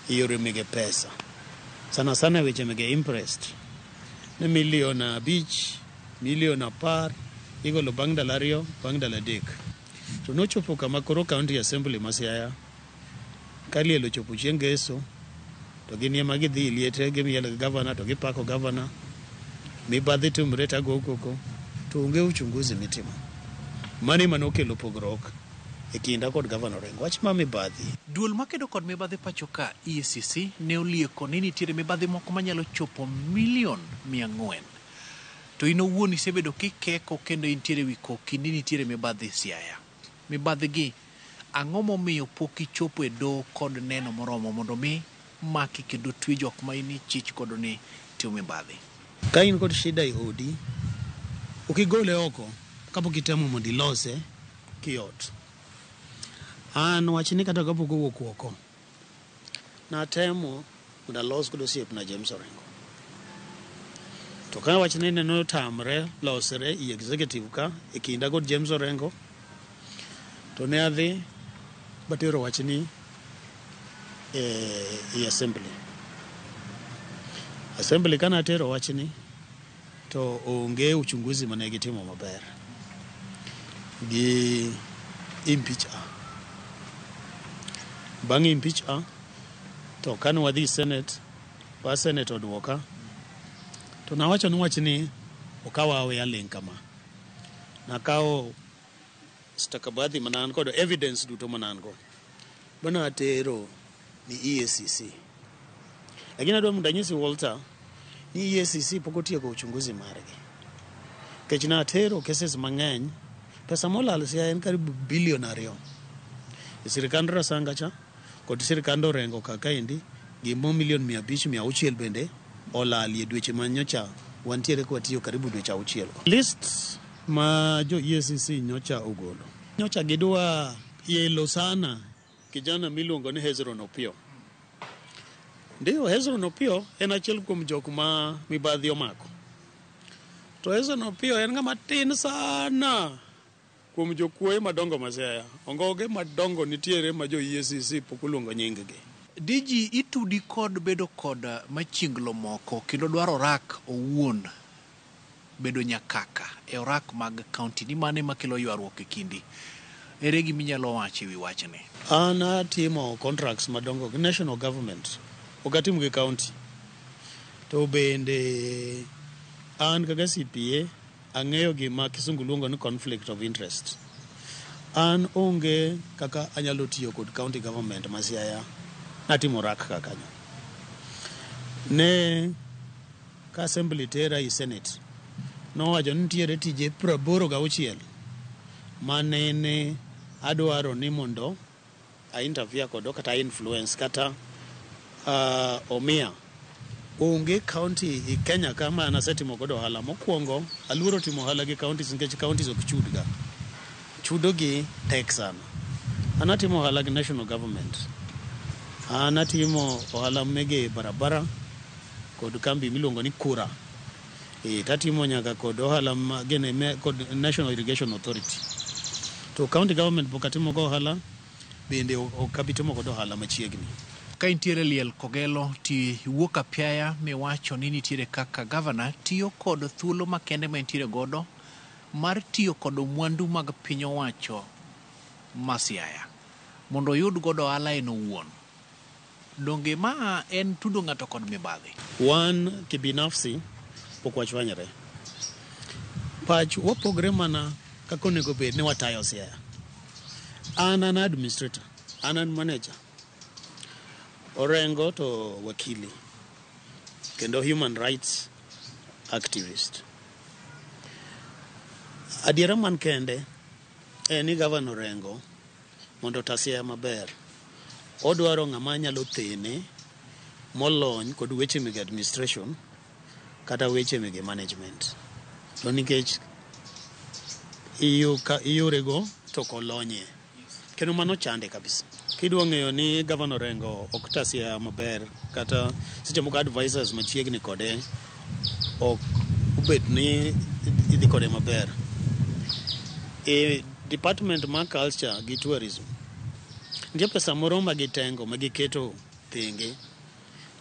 e yore mege pesa. Sana sana weche mege imprest. Ni milion 5, milion 10 igolo bang' ndalo 2, bang' ndalo 3. To nochopo kama koro County Assembly ma Siaya ka liel ochopo chieng' Ngeso to gin ema gidhi liete gimielo gi gavana to gipako gavana. Mibadhi timre to ago koko to onge uchunguzi mitimo. Mano ema nokelo pogruok e kinda kod gavana Orengo. Wach ma mibadhi. Duol makedo kod mibadhi pacho ka EACC ne olieko ni nitiere mibadhi moko manyalo chopo milion 400. To in owuon isebedo kikeko kendo intiere wi koki ni nitiere mibadhi Siaya. Mibadhi gi ang'o momiyo pok ichopo e doho kod neno moromo mondo mi maki kendo twe jok ma in ichich godo ni timo mibadhi? Ka in kod shida e odi, ok igole oko kapok itemo mondo ilose kiot. An wachni kata kapok owuok oko, natemo mondo alos kod osiepna James Orengo. To ka wachni neno tamre losre i executive ka e kinda kod James Orengo, to ne adhi batero wachni e assembly. Assembly kana atero wachni To onge uchunguzi mane gitimo maber. Gi impeach a. Bang' impeach a, to kane wadhi Senate, ba Senate oduoka, to nawacho ni wachni okawa aweya ling' kama. Nakawo stakabadhi mane an kod evidence duto mane an go. Bana atero ni EACC. Lakini adwa mondo anyisi Walter ni EACC pok otieko uchunguzi margi. Nikech natero cases mang'eny, pesa molal Siaya en karibu bilion 2. E sirikand Rasanga cha kod sirikand Orengo ka kaendi gimo milion 500 600 bende olalie dweche ma nyocha wantiere ka watiyo karibu dweche 6. List ma jo EACC nyocha ogolo. Nyocha gidwa yelo sana kijana miluongo ni Hezron Opio. Ndiyo, Hezron Opio en achiel kuom jok ma mibadhi omako. To Hezron Opio en ng'ama tin sana kuom jokuoye madongo ma Siaya. Ongoge madongo nitiere ma jo EACC pok oluongo nying gi. DG itudi kod bedo kod machinglo moko kendo dwaro orak owuon bedo nyakaka e orak mag kaunti ni mane makelo ywaruok e kindi. Ere gima inyalo wacho e wi wachni? An atimo contracts madongo gi national government, ok atim gi county. To bende an kaka CPA ang'eyo gima kisungu luongo ni conflict of interest. An onge kaka anyalo tiyo kod county government ma Siaya natimo rak ka kanyo. Ne ka assembly tera i senate, nowacho ni nitiere tije 86 manene adwaro ni mondo a interfere kodo kata influence kata omiya. Onge county i Kenya ka ma an asetimo godo ohala. Mokwongo, aluoro timo ohala gi counties nikech counties ok chud ga. Chudo gi tek sana. An atimo ohala gi national government. An atimo ohala mege barabara kod kambi miluongo ni Kura. Tatimo nyaka kod ohala gene me, kod National Irrigation Authority. To county government pok atimo go ohala, bende ok abi timo godo ohala machiegni. Ka intiere liel Kogelo ti iwuok apiaya miwacho ni nitiere kaka gavana tiyo kod thuolo makende ma intiere godo mar tiyo kod mwandu mag piny owacho ma Siaya mondo oyud godo ohala en owuon. Donge ma en tudo ng'ato kod mibadhi? Wan kibinafsi pok wachwanyre. Pach wapogre mana kaka onego bed ni watayo Siaya. An an administrator, an an manager. Orengo to wakili, kendo human rights activist. Adiera man kende en ni Gavana Orengo mondo ota Siaya maber, odwaro ng'ama nyalo thene molony kod weche mege administration kata weche mege management. To nikech iyorego to ok olonye. Kendo mano chande kabisa. Kidwa ng'eyo ni Gavana Orengo ok ta Siaya maber kata seche moko advisors machiegni kode ok obet ni idhi kode maber. E department mar culture gi tourism nitie pesa moro ma gitengo ma giketo thenge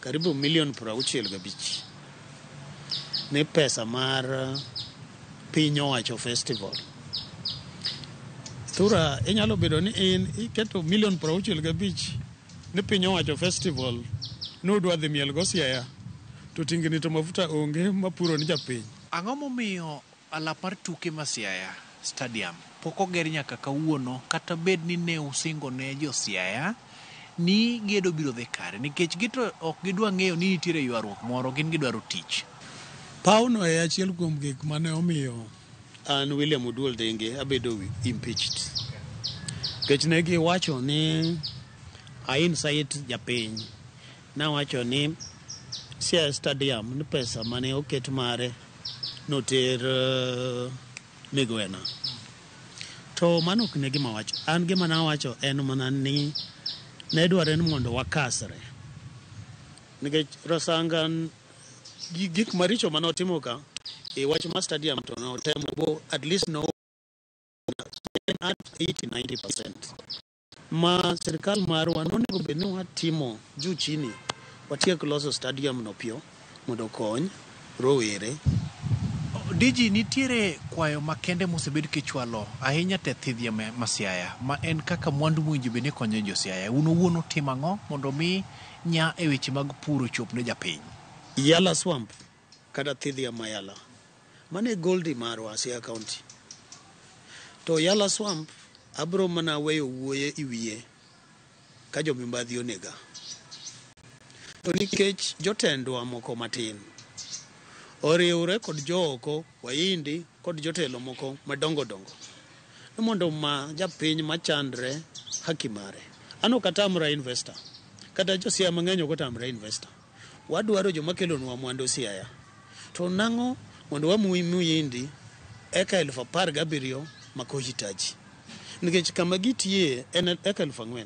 karibu milion 65 ni pesa mar piny owacho festival. Thura inyalo bedo ni in iketo milion 65 ni piny owacho festival nudwa dhi miel go Siaya to tingni to mafuta onge mapuro ni japiny. Ang'o momiyo alap mar tuke ma Siaya Stadium pok oger nyaka kawuono kata bed ni ne usingo ne jo Siaya ni gedo biro dhi kare nikech gito ok gidwa ng'eyo ni nitiere ywaruok moro, gin gidwaro tich. Pawno e achiel kuom gik mane omiyo an William Oduol Denge abedo impeached. Nikech ne giwacho ni a incite japiny. Nawacho ni Siaya Stadium ni pesa mane oket mare noter Migwena. To mano ok ne gima wacho. An gima nawacho en mana ni ne dwarore ni mondo wakasre. Nikech Rasanga gi gik maricho mane otimo ka e wach mar stadium to notemo bo at least no at 80-90%. Ma sirikal marwa nonego bed ni watimo juu chini watiek loso stadium no piyo mondo okony rowere Diji, nitiere kwayo makende mosebed kichwalo ahinya te thidhia ma Siaya, ma en kaka mwandu mowinjo bed ni konyo jo Siaya. Un owuon utimo ang'o mondo mi nya e weche mag pur ochop ne japiny? Yala Swamp kata thidhia ma Yala, mano e goldi marwa Siaya County. To Yala Swamp abro mana weyo wuoye i wiye ka jomibadhi onega. To nikech jotendwa moko matin oriwre kod jooko, Wahindi kod jotelo moko madongo dongo ni mondo ma japiny machandre haki mare. An ok atamra investor, kata jo Siaya mang'eny ok otamre investor. Wadwaro joma kelonwa mwandu Siaya. To nang'o mondo wamui Muhindi eka 17,000 makohitaji? Nikech kama gitiye en eka 4,000.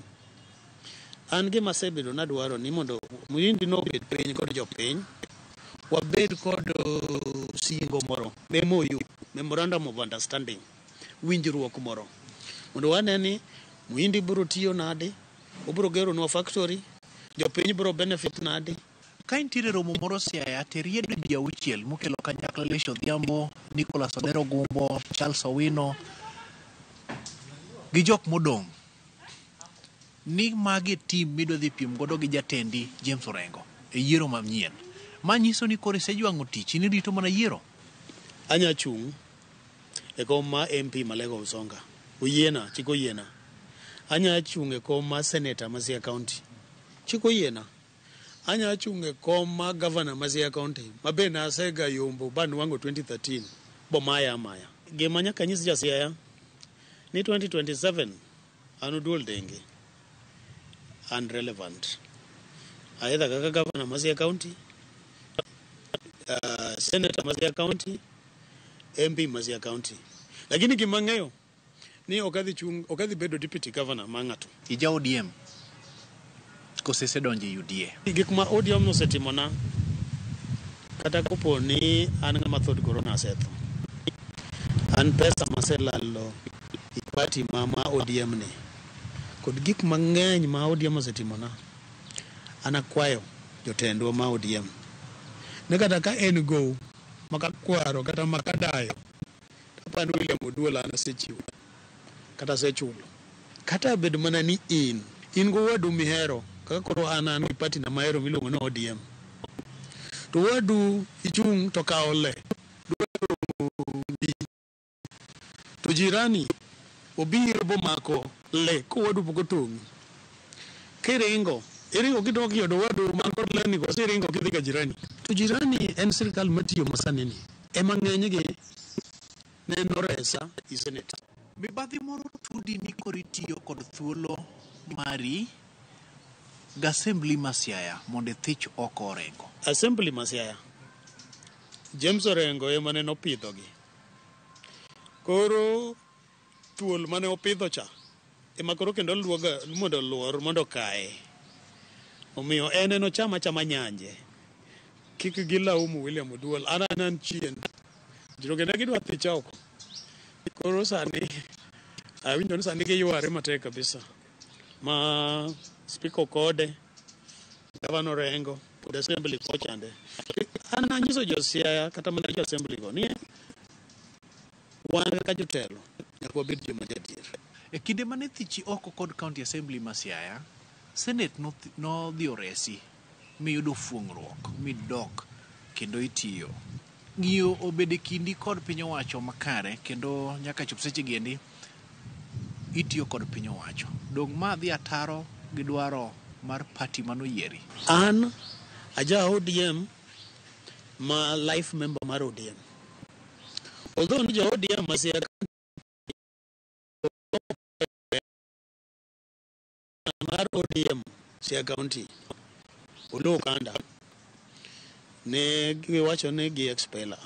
An gima asebedo nadwaro ni mondo Muhindi nobed piny kod jopiny, wabed kod singo moro, MOU, Memorandum of Understanding, winjruok moro. Mondo wane ni Muhindi biro tiyo nade, obiro geronwa factory, jopiny biro benefit nade. Ka nitiere romo moro Siaya, to riedo ji auchiel mokelo kanyakla Lesh Odhiambo, Nicholas Odero Gumbo, Charles Owino gi jok modong' ni magi e tim midwa dhi piem godo gi jatendi James Orengo e yiero manyien. Ma nyiso ni koro isejwang'o tich, in irito mana yiero. Anya chung' e kom ma MP Malego Usonga. Oyiena, chik oyiena. Anya chung' e kom ma Senator ma Siaya County. Chik oyiena. Anya chung' e kom ma Governor ma Siaya County, ma be nasega yombo ba nwang'o 2013, bomaya amaya. Gima nyaka nyis ja Siaya ni 2027 an Oduol Denge, an relevant. Either kaka Governor ma Siaya County, Senator ma Siaya County, MP ma Siaya County. Lakini gima ang'eyo ni ok adhi chung', ok adhi bedo deputy governor ma ng'ato. Ija ODM kose isedonjo e UDA? Gik ma ODM osetimona, kata kopo ni an ng'ama thod korona asetho, an pesa maselalo e party ma ODM ni, kod gik mang'eny ma ODM osetimona, an akwayo jotendwa ma ODM ni kata ka en gow makakwaro kata makadayo, apani William Oduol an asechiwo kata asechulo. Kata bed mana ni in go wadu mihero, kaka koro an gi party na mahero miluongo ni ODM. To wadu ichung' to kawo le, to jirani obiro bomako le kowadu pok otong'i. Kiringo, iringo kidok yudo wadu man kod le ni koso iringo kidhi ka jirani. To jirani en sirikal matiyo masani ni, ema ng'enygi neno resa i Senate. Mibadhi moro tudi ni koro itiyo kod thuolo mari ga Assembly ma Siaya mondo ithich oko Orengo. Assembly ma Siaya, James Orengo ema ne nopidhogi. Koro thuol mane opidho cha ema koro kendo luoga mondo oluor mondo okaye. Omiyo en enocham achama nyanje. Kik gilaumu William Oduol, an chien. Joge ne gidwa thicha oko. Koro sani awinjo ni sani giyware matek kabisa. Ma Speaker Okode, Governor Orengo, kod Assembly kochande. An anyiso jo Siaya kata mana jo Assembly go ni wan kaka jotelo nyaka wabed joma jadier. E kinde mane thichi oko kod County Assembly ma Siaya, Senate nodhi oresi miyudo fuong'ruok midok kendo itiyo. Ng'iyo obedo e kindi kod piny owacho makare kendo nyaka chop seche giendi itiyo kod piny owacho. Dong' ma dhi ataro gi dwaro mar party manoyieri. An aja ODM ma life member mar ODM. Although ni jo ODM ma Siaya mar ODM Siaya County, Oloo Kanda, ne giwacho ni gi expela.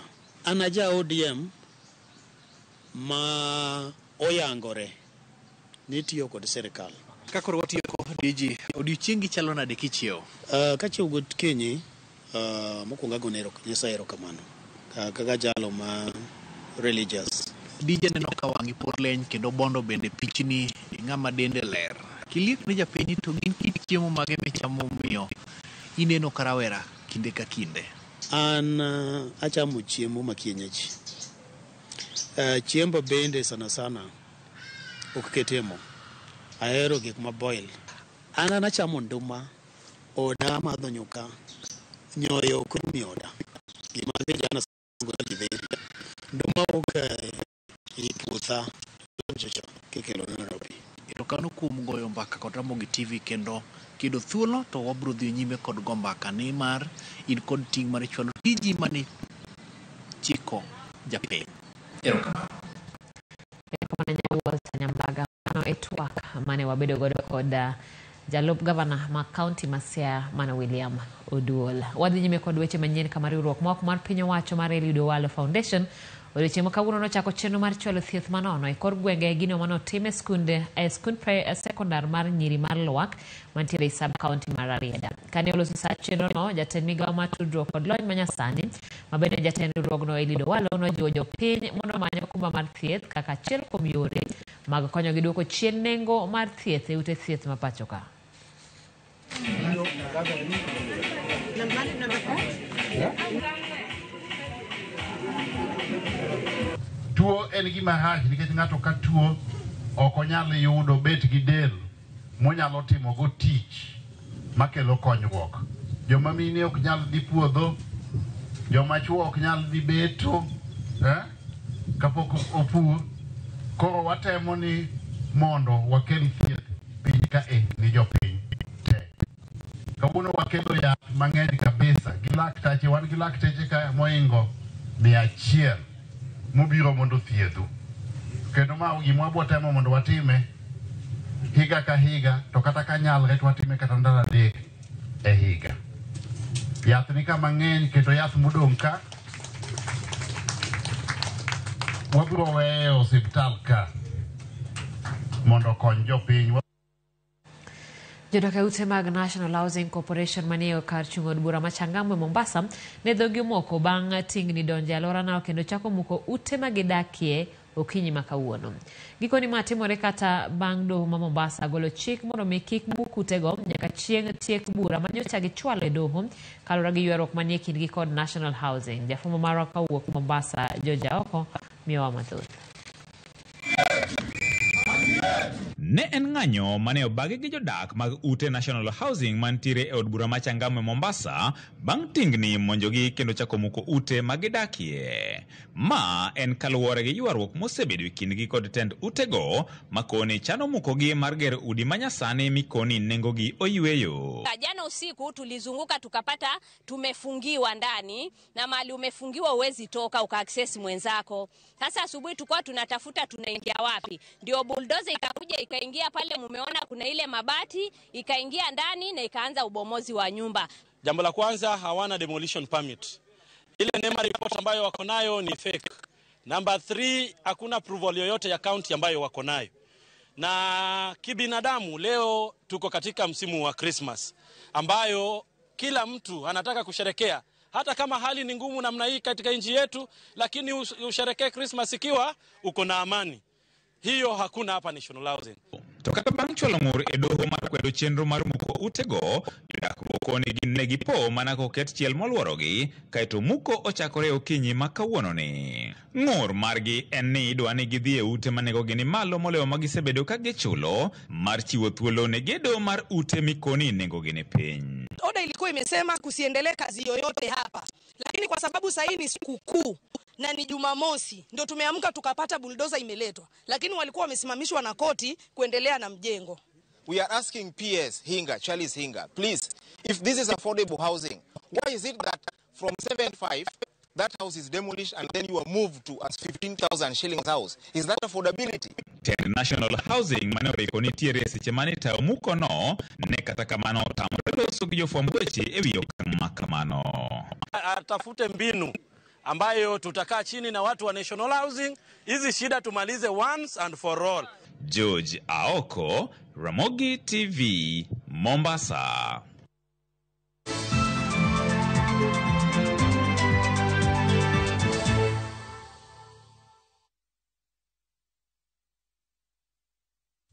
An aja ODM ma oyangore ni tiyo kod sirikal. Ka koro watieko DG, odiochiengi chalo nade kichiewo? Kachiewo gokinyi, mokwongo agone Nyasaye erokamano kaka jalo ma religious. DJ aneno ka wang'i pod leny kendo bondo bende pichni ng'ama dende ler. Kiliek ne japiny to gin kit chiemo mage michamo miyo ineno ka rawera kinde ka kinde? An achamo chiemo ma kienyeji. Chiemba bende sana sana ok ketie mo. Ahero gik ma boil. An achamo nduma, oda amadho nyuka, nyoyo ok rum e oda. Gima vijana githeri. Nduma wuok e puotha chocho kikelo Nairobi. Erokamano kuom goyo mbaka kod Ramogi TV kendo kiyudo thuolo to wabiro dhi nyime kod go mbaka nimar in kod ting' mar chwalo tiji mane chiko japiny. Erokamano. Erokamano Walter Nyambaga. Mano e twak mane wabedo godo kod jalup gavana ma kaunti ma Siaya mano William Oduol. Wadhi nyime kod weche manyien kama riwruok mok mar piny owacho mar Eliud Owalo Foundation odiochieng' ma kawuono nochako chenro mar chwalo thieth manono e kor gwenge gino manotim e skund sekondar mar nyiri mar Lwak mantiere e sub county mar Rarieda. Kane oloso sa chenrono, jatend migawo mar tudruok kod lony manyasani ma bende jatend riwruogno Eliud Owalo nojiwo jopiny mondo omany okumba mar thieth kaka achiel kuom yore mag konyogi duoko chien nengo mar thieth e ute thieth ma pacho ka. Tuo en gima rach nikech ng'ato ka tuo ok onyal yudo bet gi del monyalo timo go tich makelo konyruok. Joma mine ok nyal dhi puodho, joma chuo ok nyal dhi beto kapok opur. Koro watemo ni mondo wakel thieth piny ka e ni jopiny te. Kawuono wakelo yath mang'eny kabisa gi laktache, wan gi lakteche ka moingo 100 mobiro mondo thiedhu. Kendo ma gima wabiro temo mondo watime higa ka higa, to kata ka nyalre to watime kata ndalo 3 e higa. Yath ni kama ng'eny kendo yath modong' ka wabiro weyo osiptal ka mondo okony jopiny. Jodak e ute mag National Housing Corporation manie kar chung' od bura ma Changamwe Mombasa ne dhogi omoko bang' tingni donjo e alworano kendo chako muko ute ma gidakie okinyi ma kawuono. Gikoni ma timore kata bang' doho ma Mombasa golo chik mondo mi kik muk utego nyaka chieng' tiek bura ma nyocha gichwalo e doho kaluwore gi ywaruok manie kindgi kod National Housing. Jafwambo marwa kawuok Mombasa George Aoko miyowa mathoth. Ne en ng'anyo mane obagi gi jodak mag ute National Housing mantiere e od bura ma Changamwe Mombasa bang' tingni monjogi kendo chako muko ute ma gidakie. Ma en kaluwore gi ywaruok mosebedo e kindgi kod tend utego makoni chano mukogi mar gero udi manyasani mikoni nengogi oyweyo. Jana usiku tulizunguka tukapata tumefungiwa ndani, na mali umefungiwa uwezi toka uka access mwenzako. Sasa asubuhi tulikuwa tunatafuta tunaingia wapi, ndio bulldozer ikakuja ikaingia pale, mumeona kuna ile mabati ikaingia ndani na ikaanza ubomozi wa nyumba. Jambo la kwanza, hawana demolition permit. Ile NEMA report ambayo wako nayo ni fake. Number 3, hakuna approval yoyote ya county ambayo wako nayo. Na kibinadamu leo tuko katika msimu wa Christmas ambayo kila mtu anataka kusherekea. Hata kama hali ni ngumu namna hii katika nchi yetu, lakini usherekee Christmas ikiwa uko na amani. Hiyo hakuna hapa National Housing. To kata bang' chwalo ng'ur e doho mar kwedo chenro mar muko utego, jodak moko ne gin ne gipo mana koket chiel moluorogi, kaeto muko ochakore okinyi ma kawuononi. Ng'ur margi en ni idwa ni gidhi e ute ma nengogi ni malo moloyo ma gisebedo ka gichulo, mar chiwo thuolo ne gedo mar ute mikoni nengogi ni piny. Oda ilikuwa imesema kusiendelee kazi yoyote hapa, lakini kwa sababu sasa ni sikukuu na ni Jumamosi ndio tumeamka tukapata bulldozer imeletwa, lakini walikuwa wamesimamishwa na koti kuendelea na mjengo. We are asking PS Hinga, Charles Hinga, please, if this is affordable housing, why is it that from 7.5 that house is demolished and then you are moved to a 15,000 shillings house? Is that affordability? Tend National Housing mane oriko nitiere seche mane itayo muko no, ne kata kamano otamore loso gi jofwamb weche ewi okang' ma kamano. Atafute mbinu ambayo tutakaa chini na watu wa National Housing, hizi shida tumalize once and for all. George Aoko, Ramogi TV, Mombasa.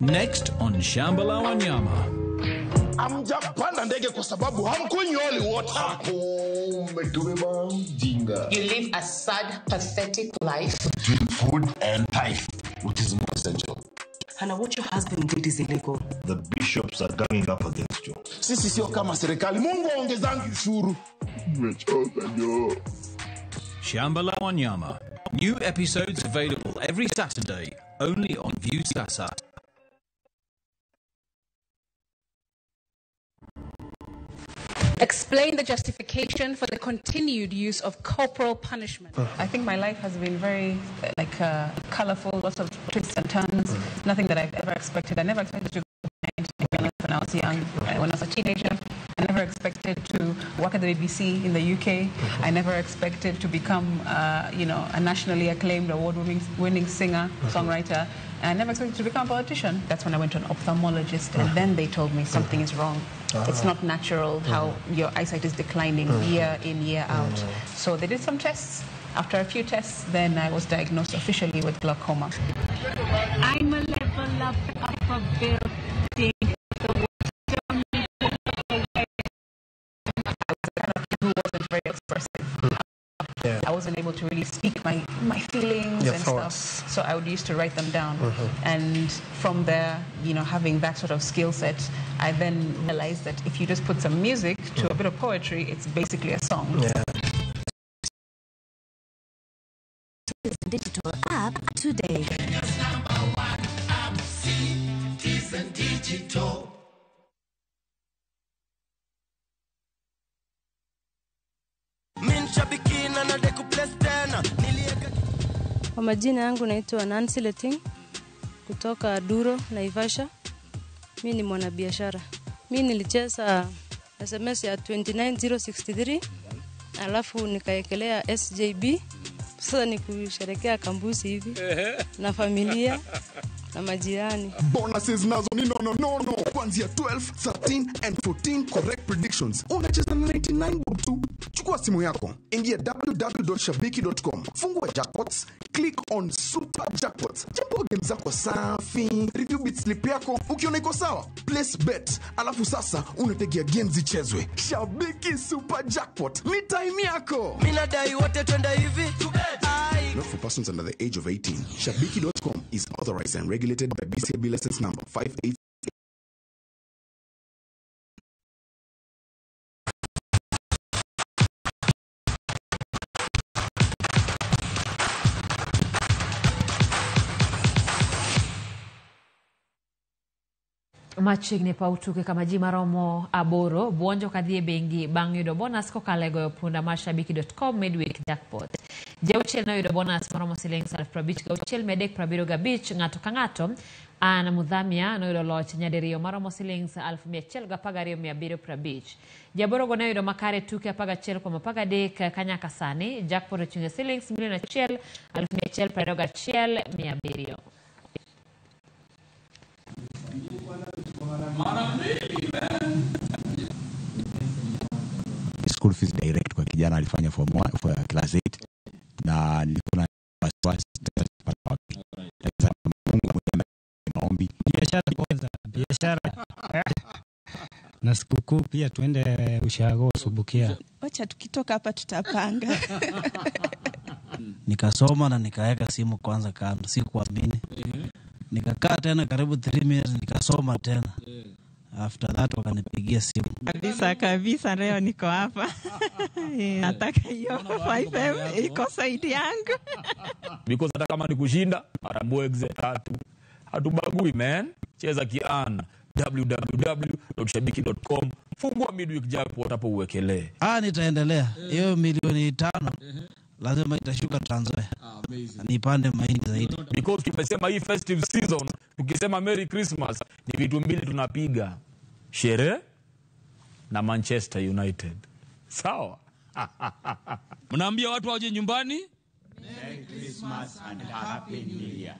Next on Shamba la Wanyama. Hamjapanda ndege kwa sababu hamkunywi holy water. Umetubeba ujinga. You live a sad, pathetic life. Between food and life, which is more essential. Hannah, what your husband did is illegal. The bishops are ganging up against you. Sisi sio kama serikali. Mungu aongezangi ushuru. Nimechoka jo. Shamba la Wanyama. New episodes available every Saturday, only on Viusasa. Explain the justification for the continued use of corporal punishment. I think my life has been very colorful, lots of twists and turns, nothing that I've ever expected. I never expected to go blind when I was young, when I was a teenager. I never expected to work at the BBC in the UK. I never expected to become, a nationally acclaimed award-winning singer, songwriter. And I never expected to become a politician. That's when I went to an ophthalmologist, and then they told me something is wrong. It's not natural how your eyesight is declining year in, year out. So they did some tests. After a few tests, then I was diagnosed officially with glaucoma. I'm a level up, up a building. I was the kind of kid who wasn't very expressive. Yeah. I wasn't able to really speak my feelings Your and thoughts. Stuff. So I would used to write them down. And from there, having that sort of skill set, I then realized that if you just put some music to a bit of poetry, it's basically a song. Yeah. Digital app today. Kenya's number one app, Citizen Digital. Kwa majina yangu naitwa Nancy Leting kutoka Duro, Naivasha. Mimi ni mwanabiashara. Mimi nilicheza SMS ya 29063 alafu nikaekelea SJB. Sasa ni kusherekea kambusi hivi na familia na majirani. Bonuses nazo ni no. Kuanzia 12, 13 and 14 correct predictions. Unacheza na 99 bob tu. Chukua simu yako, ingia www.shabiki.com, fungua jackpots, click on super jackpots. Chambua game zako safi, review bit slip yako, ukiona iko sawa, place bet. Alafu sasa unategea games zichezwe. Shabiki Super Jackpot ni time yako. Mimi nadai wote twende hivi. Not for persons under the age of 18. Shabiki.com is authorized and regulated by BCB license number 58. Machiegni paw tuke kama ji maromo 8 buonjo kadhi e bengi bang' yudo bonus kokalo e goyo punda mar shabiki.com midweek jackpot. Ji auchiel noyudo bonus maromo siling 56,375 ng'ato ka ng'ato. Anna Mudhamia noyudo loch nyadiriyo maromo siling 112,750. Ji aborogo noyudo makare tuke 11 kuom 13 kanyaka sani. Jackpot ochung' e siling 1,121,700. School fees direct kwa kijana alifanya form 1 for class 8 na nilikuwa na wasiwasi nitapata wapi. Lakini Mungu mwenyewe maombi. Biashara kwanza, biashara. Na sikukuu pia tuende ushago Subukia. Wacha tukitoka hapa tutapanga. Nikasoma na nikaweka simu kwanza kando, sikuamini. Nikakaa tena karibu 3 minutes nikasoma tena. After that wakanipigia simu. Kabisa kabisa leo niko hapa. Nataka hiyo 5M iko side yangu. Because hata kama ni kushinda arambwe tatu. Hatubagui man. Cheza kiana www.shabiki.com. Fungua midweek jackpot hapo uwekelee. Nitaendelea. Hiyo milioni 5 lazima itashuka Trans Nzoia. Nipande mahindi zaidi. Because tumesema hii festive season, tukisema Merry Christmas ni vitu mbili tunapiga. Sherehe na Manchester United. Sawa? Mnaambia watu waje nyumbani? Merry Christmas and Happy New Year.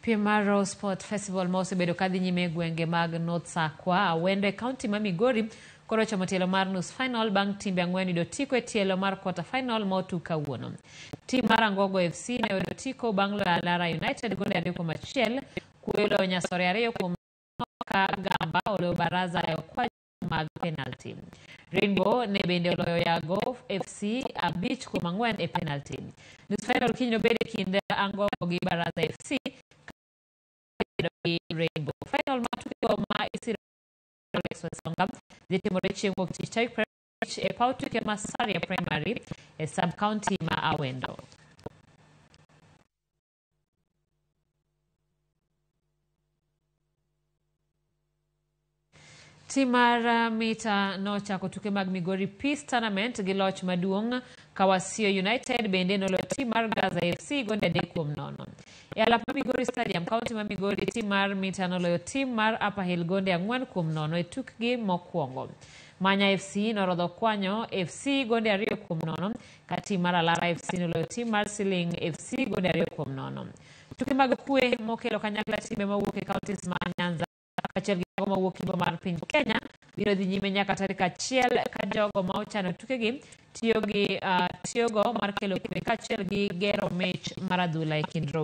Piem Sport Festival ma osebedo kadhi nyime e gwenge mag North Sakwa, Awendo e kaunti ma Migori koro chomo tielo mar nus final bang' timbe ang'wen yudo otiko e tielo mar quarter final ma otug kawuono. Tim mar Angogo FC ne oyudo otiko bang' loyo Alara United gonde 2-1, Kuyo loyo Nyasore 2-0 ka Gamba oloyo Baraza e okwaju mag penalty. Rainbow ne bende oloyo Yago FC 5-4 e penalty. Nus final kiny nobed e kind Angogo gi Baraza FC gi Rainbow. Final mar tukego ma isiro Alex Wesonga dhi timore chieng' wuok tich tarik 25 e paw tuke ma Saria Primary e sub county ma Awendo. Tim mar Mita nochako tuke mag Migori Peace Tournament gi loch maduong' ka Wasio United bende noloyo tim mar Gaza FC gonde 3-0. E alap mar Migori Stadium, kaunti ma Migori, tim mar Mita noloyo tim mar Upper Hill gonde 4-0 e tukgi mokwongo. Manya FC norodho Kwanyo FC gonde 2-0 ka tim mar Alara FC noloyo tim mar Siling FC gonde 2-0. Tuke mag kwe mokelo kanyakla timbe mawuok e counties ma Nyanza kaachiel gi jogo mawuok imbo mar piny Kenya biro dhi nyime nyaka tarik 1 ka jogo ma ochano tukegi tiyogo mar kelo kwe kaachiel gi gero mich mar adhula e kind rowere.